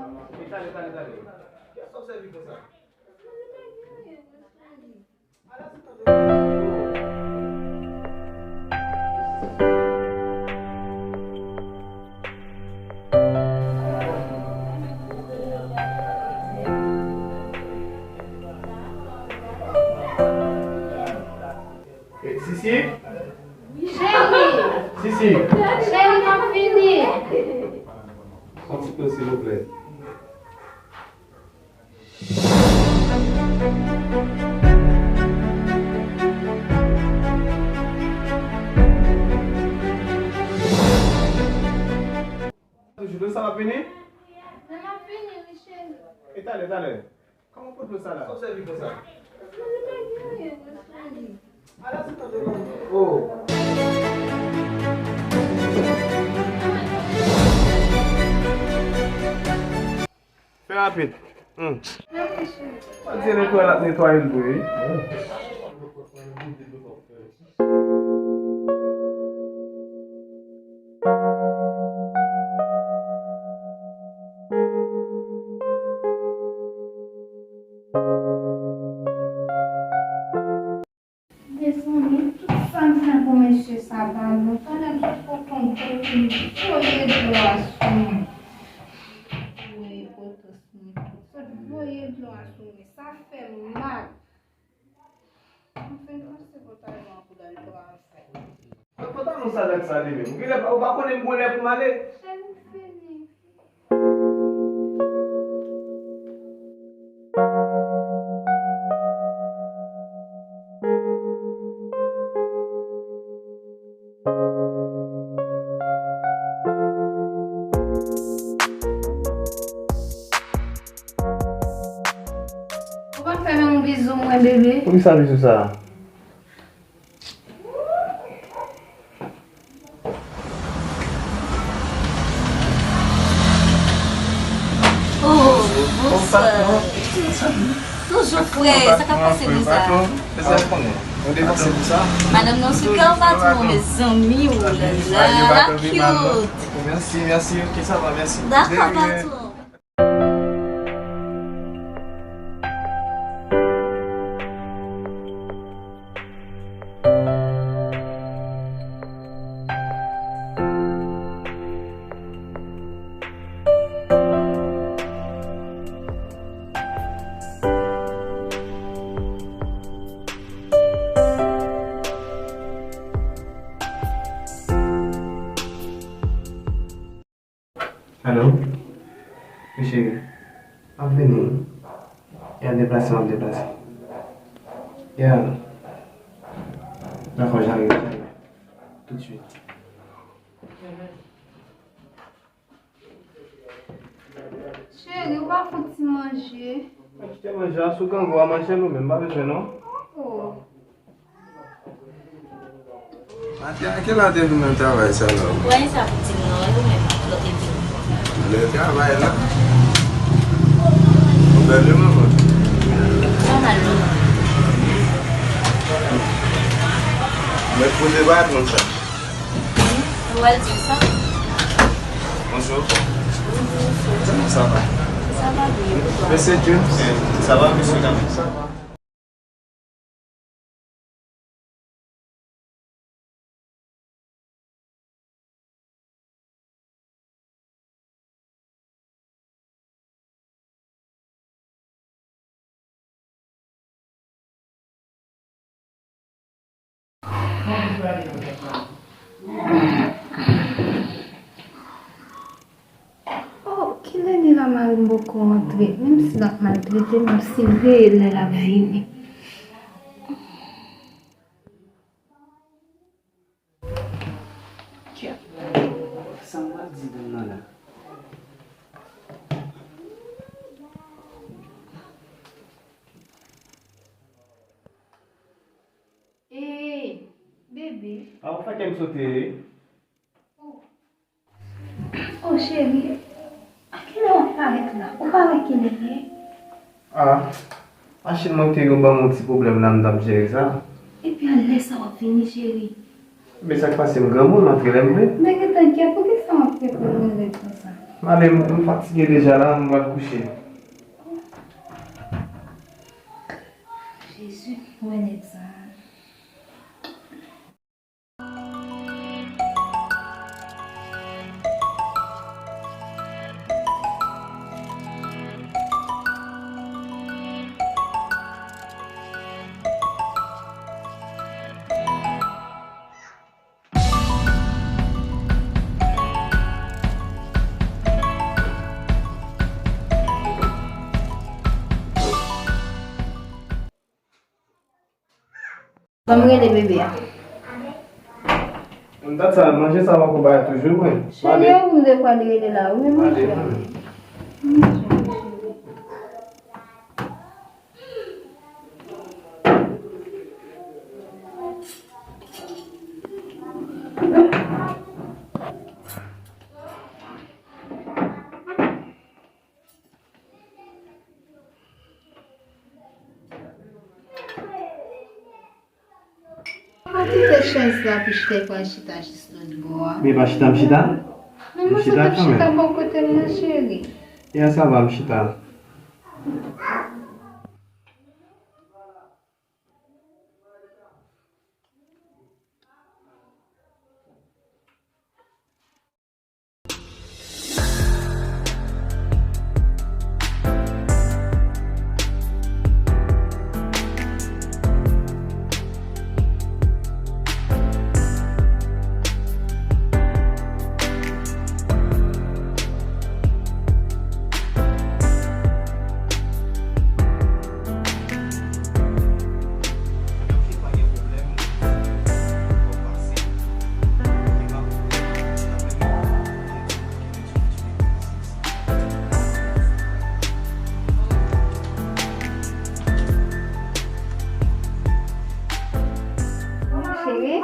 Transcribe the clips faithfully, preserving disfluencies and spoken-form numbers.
E tale, tale, tale. Kiyès w ap sèvi konsa? Eh, Sisi? Cheri! Sisi! Cheri, m ap vini! On ti pè, silvouplè. Toujou dlo sa p ap vini? Men m ap vini, wi, cheri. E talè, talè. Kòman pou dlo sa la? Sa w sèvi konsa? Mwen pa gen anyen, mwen sou li. Ala se tande mwen. Oh. Fè rapid. Hmm. Mwen di netwaye l ap netwaye l tou, wi. Mezanmi, tout sa m fè pou mesye sa pa bon. Talè m sot pran yon bouton, li voye dlo a sou mwen. Voye pòtans mwen. Sot voye dlo a sou mwen. Sa fè m mal. Mwen fin panse pantalon an pou l al travay. Pantalon sa dat sa li menm? Ou genlè pa, ou pa konnen m gon lè pou m ale? Cheri, m fini. Ou pa fè menm yon bizou mwen, bebe? Poukisa bizou sa a? Oh, bonswa. Toujou fre, sa k ap pase konsa? Madanm nan sou kè w, patwon, mezanmi, oh la la, la cute. Mèsi, mèsi, ok, sa va, mèsi. Dakò, patwon. Alo? Wi, cheri. M ap vini. Ya, deplase, m ap deplase. Ya. Dakò, j'arrive, j'arrive. Tout de suite. Cheri, ou pa fè ti manje? Achte manje a sou kango a, manje nou menm, pa bezwen non. Oh. Maten an, kilè w te vin nan travay sa la? Ou wè sa pou ti moun nan, ou menm, lòt epi. Lè travay la. Ou bèl wi, manman. Pa mal non. Mèt poze patwon sa. Ou al di sa? Bonjou. Bonjou, mesye. Sa va? Sa va byen, e ou? Mesye James. Sa va, mesye James? Sa va. Oh, kilè Nila mari m poko rantre? Menm si l ap maltrete m, m ap siveye lè l ap vini. Sa m pral di dan nan la? Ey, bebe. A, ou fè kè m sote, wi. Oh. Oh, cheri, a kilè w ap parèt la? Ou pa wè kilè l ye? Ah, machin mwen te yo ban m yon ti pwoblèm la, m t ap jere sa. Epi a lè sa w ap vini, cheri? Men sa k pase m granmoun, m antre lè m vle. Men gentan kyèt, poukisa w ap reponn mwen rèd konsa? M ale, m, m fatige deja la, m pral kouche. Jezi, wè nèg sa. Ban m rele bebe a. M tande sa, manje sa pako bay toujou, wi. Cheri, ou m dekwa rele la, wi, mon cheri. Pa kite chèz la pou chita, pa chita jis lòt bò a. Men pa chita, m chita. Men m chita kanmenm. Chita bò kote m nan, cheri. Ya, sa va, m chita. Cheri.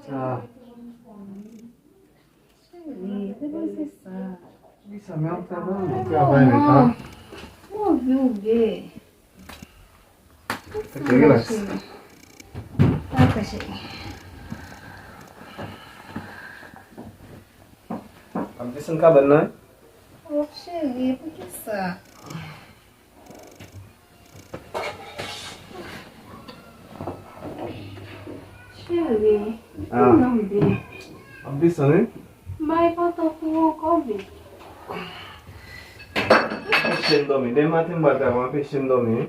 Sa. Cheri, se pa se sa. Poukisa, men ap travay, ap travay, men pa. Ou anvi ou vle. Ok, relax. Ok, cheri. Ap desann kabann nan, wi? Oh, cheri, poukisa? Cheri, ah, non, byen. Ap desann, wi? Bay pantan pou ou ankò, byen. Anpeche m dòmi. Demen maten m pral travay, anpeche m dòmi, wi.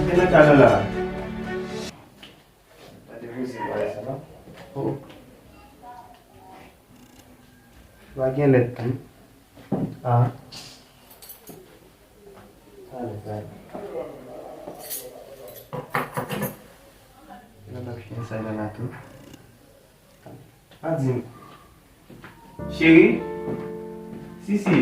Ki nan kanal la? Pa depoze bagay sa non. Oh. Pa gen lèt tou. Ah. Sa lèt la. Nan bak chen sa nan la tou. Pa di m. Cheri? Sisi?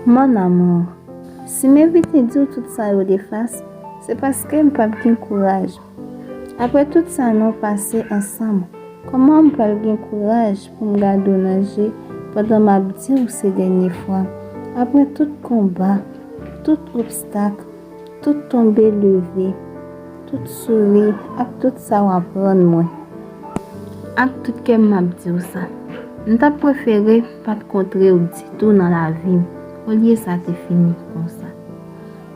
Mon amour, si m evite di w tout sa yo defas, se paske m p ap gen kouraj. Apre tout sa nou pase ansanm, kòman m pral gen kouraj pou m gade w nan je pandan m ap di w se dènye fwa? Apre tout konba, tout obstak, tout tonbe leve, tout souri ak tout sa w aprann mwen. Ak tout kè m m ap di w sa. M t ap prefere pa t kontre w ditou nan lavi m, olye sa te fini konsa.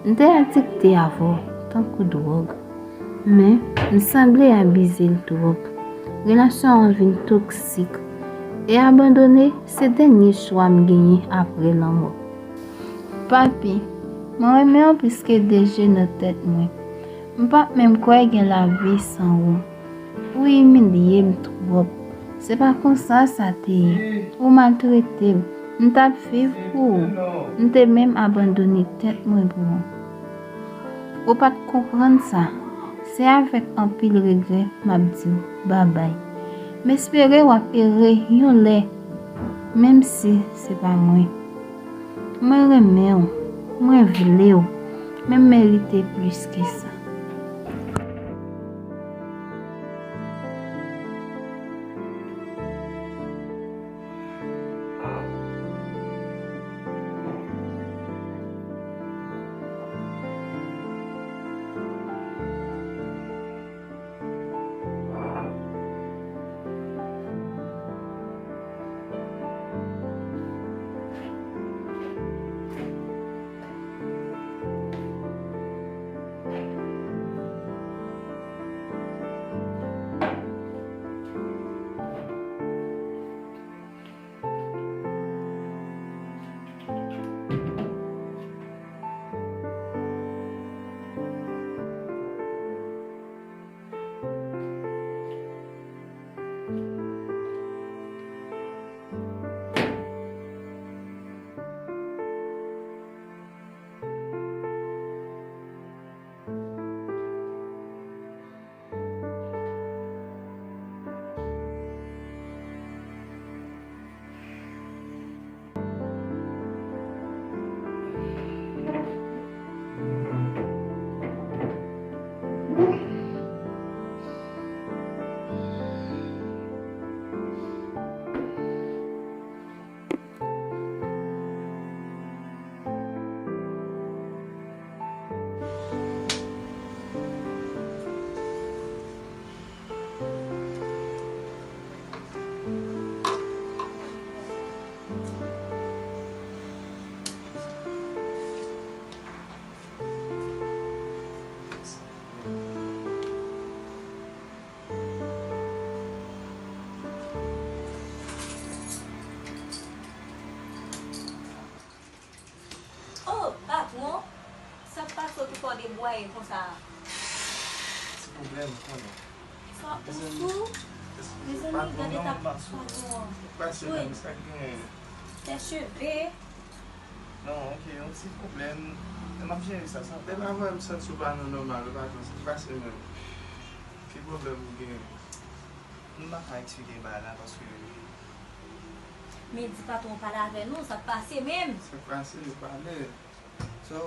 M te adikte avè w tankou dwòg, men m sanble abize l twòp. Relasyon an vin toksik, e abandone se dènye chwa m genyen apre lanmò. Papi, mwen renmen w plis ke de je nan tèt mwen. M p ap menm kwè gen lavi san ou. Ou imilye m twòp. Se pa konsa sa te ye. Ou maltrete m. M t ap viv pou ou. M te menm abandone tèt mwen pou ou. Ou pa t konprann sa. Se avèk anpil regrè m ap di w babay. M espere w ap ere yon lè, menm si se pa mwen. Mwen renmen w, mwen vle w, men m merite plis ke sa. Oh, patwon, sa k pase w ki fè w debwaye konsa a? Ti pwoblèm, ou konnen. Sa ou sou? Mezanmi, gade eta patwon an. Pase menm, sa k genyen? Tè cheve. Non, ok, yon ti pwoblèm. Men m ap jere sa, sa. Depi avan m santi w pa nan nòmal, ou pa konn sa k pase menm. Ki pwoblèm ou genyen? M pa ka eksplike bagay la paske. Men di patwon pale avè nou, sa k pase menm? Sa k pase, pale. So,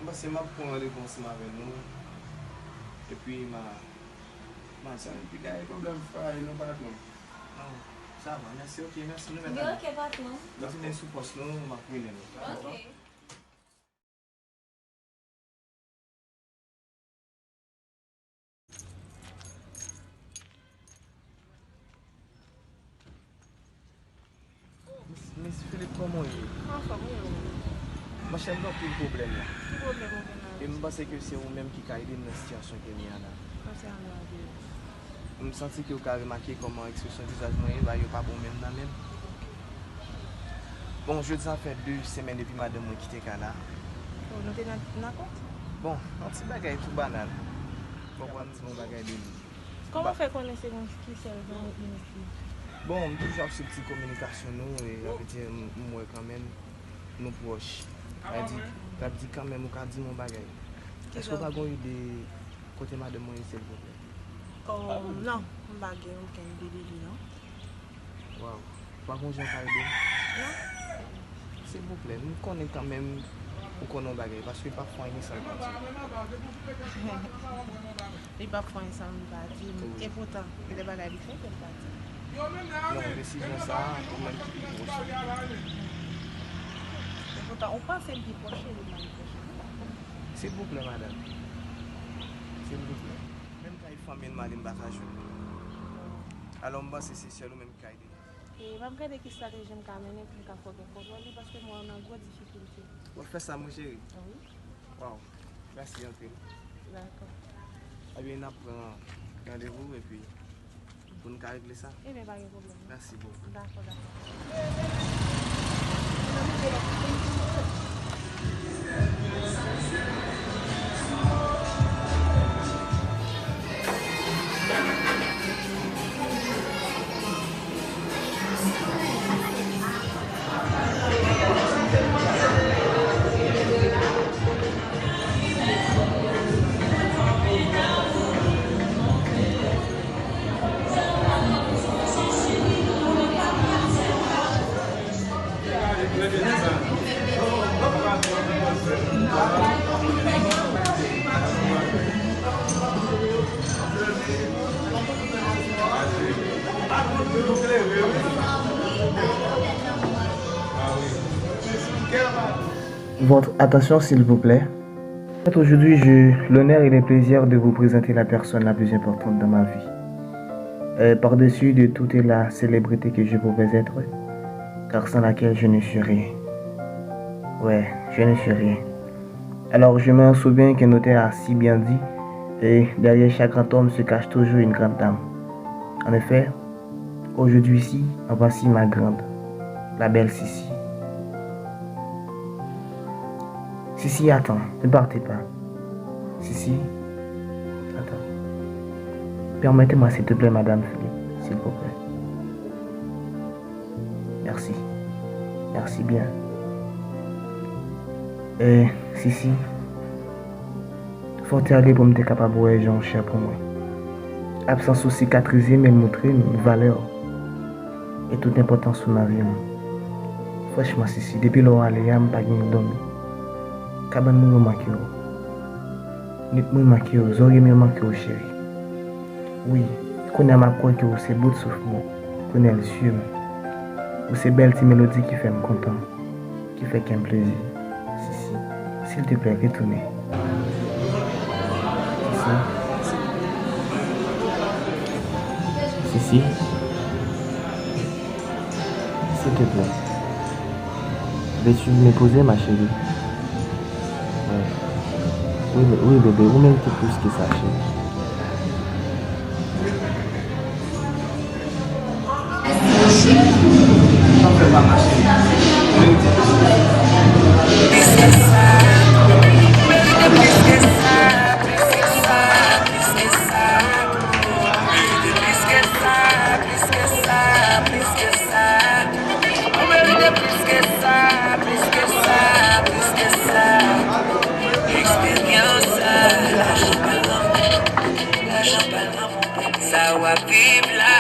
m panse m ap pran randevou ansanm avè nou. Epi m a, m a di sa. Epi gade pwoblèm fwaye nou, patwon. Non, sa va, mèsi, ok, mèsi, nou mèt ale. Ok, patwon. Kontinye sou pòs nou, m ap rele nou. Ok. Miss Philippe, kòman w ye? Anfòm, wi, ou menm? Monchè, m gen anpil pwoblèm la. Ki pwoblèm ou gen la? E m panse ke se ou menm ki ka ede m nan sitiyasyon ke m ye a la. Konsènan de M santi ke w ka remake kòman ekspresyon vizaj mwen ye, bagay yo pa bon menm nan menm. Bon, jodi a fè de semèn depi madanm mwen kite kay la. Oh, nou te nan, nan kont? Bon, yon ti bagay tou banal. Fòk w ap di m yon bagay de li. Kòman w fè konnen se mwen ki sèl zanmi inik li? Bon, m toujou ap swiv ti kominikasyon nou, e sa vle di m, m wè kanmenm nou pwòch. Sa vle di, sa vle di kanmenm ou ka di m yon bagay. Èske w pa gen yon ide kote madanm mwen ye, silvouplè? Oh, non, m pa gen okenn ide de li, non. Waw. Ou pa gon jan w ka ede m? Non. Silvouplè, m konnen kanmenm ou konnen yon bagay, paske l p ap fè anyen san l pa di m. Li p ap fè anyen san l pa di m. Wi. E poutan, gen de bagay li fè ke l pa di m. Non, desizyon sa a, ou menm ki pi pwòch li. E poutan, ou panse m pi pwòch li, m pa pi pwòch li. Silvouplè, madanm. Silvouplè. Menm kay fanmi l m ale, m pa ka jwenn li. Alò, m panse se sèl ou menm ki ka ede nou. E m ap gade ki estrateji m ka mennen pou m ka fè w gen kontwòl li, paske m wè w nan gwo difikilte. W ap fè sa, mon cheri? Wi. Waw. Mèsi anpil. Dakò. Ebyen, n ap pran randevou epi pou n ka regle sa. Ebyen, pa gen pwoblèm. Mèsi bokou. Dakò, dakò. Votre attention, s'il vous plaît. Aujourd'hui, j'ai l'honneur et le plaisir de vous présenter la personne la plus importante dans ma vie. Euh, par-dessus de toutes les célébrités que je pourrais être, car sans laquelle je ne suis rien. Ouais, je ne suis rien. Alors, je me souviens qu'un auteur a si bien dit, et derrière chaque grand homme se cache toujours une grande dame. En effet, aujourd'hui ici, en voici ma grande, la belle Sissi. Sissi, attends, ne partez pas. Sissi, attends. Permettez-moi, s'il te plaît, Madame Philippe, s'il vous plaît. Merci. Merci bien. Eh, Sissi, fò w te ale pou m te kapab wè jan w chè pou mwen. Absans ou sikatrize, men l montre m valè w e tout enpòtans ou nan vi m. Franchman, Sissi, depi lè w ale a, m pa gen dòmi. Kabann mwen yo manke w. Nwit mwen manke w, zòrye m yo manke w, cheri. Wi, kounye a m ap kwè ke w se bout souf mwen, premyè zye m. Ou se bèl ti melodi ki fè m kontan, ki fè kè m plezi. Sissi, silteplè, retounen. Sissi. Sissi. Silteplè. Veux-tu m'épouser, ma chérie? Ouais. Oui, bé- oui, bébé, ou mérite plus que ça, chérie. Sa w ap viv la,